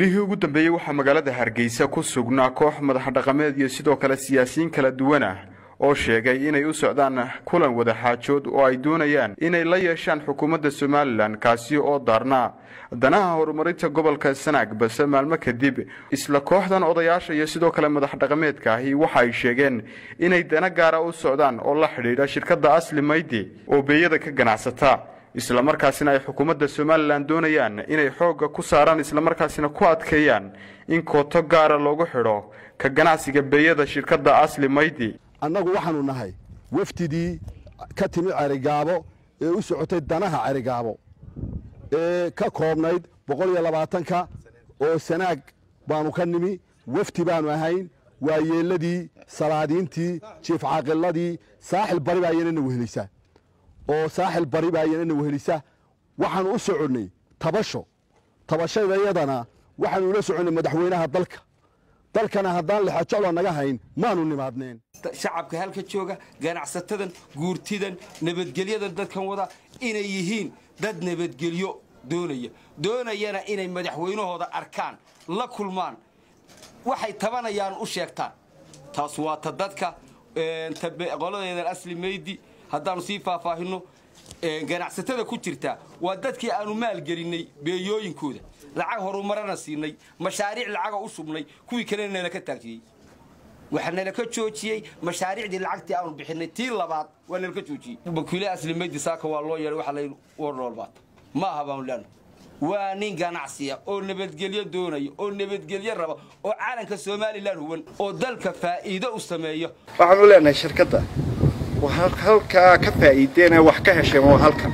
Bilihii ugu dambeeyey waxaa magaalada Hargeysa ku sugnaa koox madax dhaqameed iyo sidoo kale siyaasiyiin kala duwan ah oo sheegay inay u socdaan kulan wadaxaajood oo ay doonayaan inay la yeeshaan xukuumadda Somalilan, kaasi oo daarnaa danaha horumarinta gobolka Sanaag. Balse maalmo kadib isla kooxdan odayaasha iyo sidoo kale madax dhaqameedka ahi waxa ay sheegeen inay dana gaara u socdaan oo la xidhiidha shirkadda Asli Maydi oo beeyada ka ganacsata, islamarkaasina ay xukuumadda Somalilan doonayaan inay xoogga ku saaraan, islamarkaasina ku adkeeyaan in kooto gaara loogu xidho ka ganacsiga beeyada shirkadda Asli Maydi. Annagu waxaanu nahay wafdidii ka timi Cerigaabo ee u socotay danaha Cerigaabo ee ka koobnayd 120-ka oo Sanaag baanu ka nimi. Wafdi baanu ahayn, waayeelladii, salaadiintii, jiif caaqiladii Saaxil Bari baa iyana na wehelisa oo Saaxil Bari baa iyana na wehelisa. Waxaanu u soconnay tabasho, tabashada iyadana waxaanu ula soconnay madaxweynaha dalka. Dalkana haddaan lexajeclo naga hayn maanu nimaadneen. Shacabka halka jooga, ganacsatadan, guurtidan, nabadgelyadan, dadkan wada inay yihiin dad nabadgelyo doonaya, doonayana inay madaxweynahooda arkaan, la kulmaan, waxay tabanayaan u sheegtaan. Taas waa ta dadka qoladeedan Asli Maydi. Haddaannu sii faahfaahinno, ganacsatada ku jirta waa dadkii aanu maalgelinnay beeyooyinkooda, lacag horumarana siinay, mashaariic lacaga u shubnay, kuwii kalena nala ka taajiyey. Waxaa nala ka joojiyey mashaariicdii lacagtii aanu bixinay, tii labaad waa nala ka joojiyey. Wakiile Asli Maydi saaka waa loo yeedhay, waxa la warnoolbaata ma aha baanu leena. Waa nin ganacsiya oo nabadgelyo doonaya oo nabadgelyo raba oo calanka Somalilan huwan oo dalka faa'iido u sameeyo. Waxaan u leenahay shirkadda halkaa ka faa'iideen ee wax ka hesheen waa halkan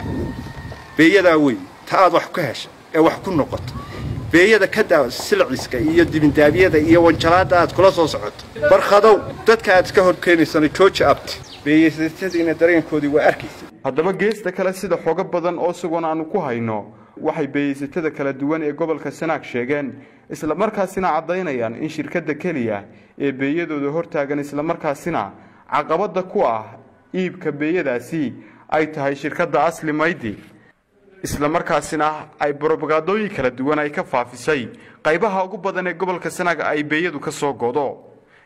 beeyadaa weyn, ta aad wax ka hesha ee wax ku noqoto beeyada ka daa silciska iyo dibindaabyada iyo wanjalaada aad kula soo socoto. Barkhadow, dadka aad iska hor keenaysana jooji abti. Beeyaysatadiina dareenkoodii waa arkaysa. Haddaba geesta kale, sida xogo badan oo sugan aanu ku hayno, waxay beeyaysatada kala duwan ee gobolka Sanaag sheegeen, islamarkaasina caddaynayaan in shirkadda keliya ee beeyadooda hortaagan, islamarkaasina caqabadda ku ah iibka beeyadaasi ay tahay shirkadda Asli Maydi, islamarkaasina ay brobagaadooyin kala duwan ay ka faafisay qaybaha ugu badan ee gobolka Sanaag ay beeyadu ka soo godo,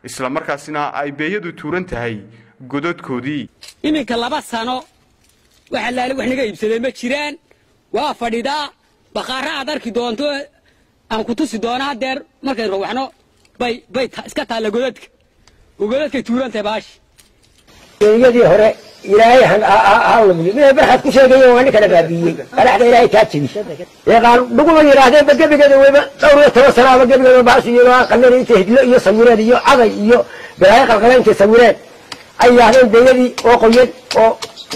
islamarkaasina ay beeyadu tuuran tahay gododkoodii. Iminka 2 sano waxa laali wax naga iibsadee ma jiraan, waa fadhidaa bakhaara aad arki doonto, aan ku tusi doono haddeer markay rawaxno, bay iska taalla godadka oo godadkay tuuran tahay baashi. Beeyadii hore Ilaahay ha lumiyo, mida Barxad ku sheegaya waa ninkana baabiiyey, qalaxda Ilaahay kaa jebi. Ee qaar dhuguma yidhaahdeenba gebigeeda weyba dhowr iyo toban sanaaba gebigeeda baashu iyo qalleen intay hidlo iyo sawireen iyo caday iyo balaayo qalqala intay sawireen ay yidhaahdeen beeyadii oo qoyan oo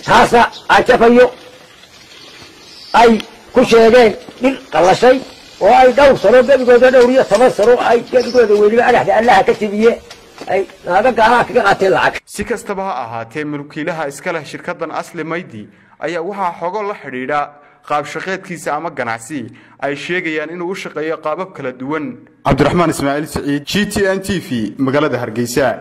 taasa aan jafayo ay ku sheegeen dhir qallashay oo ay dhowr sano gebigooda, dhowr iyo toban sano ay gebigooda weliba agaxda Allaha ka jebiye ay naaga gaalaha kaga qaateen lacag. Si kastaba ha ahaatee, mulkiilaha iska leh shirkaddan Asli Maydi ayaa waxaa xogo la xidhiidha qaabshaqeedkiisa ama ganacsi ay sheegayaan inuu u shaqeeyo qaabab kala duwan. Cabdiraxmaan Ismaaciil Siciid, GTN TV, magaalada Hargeysa.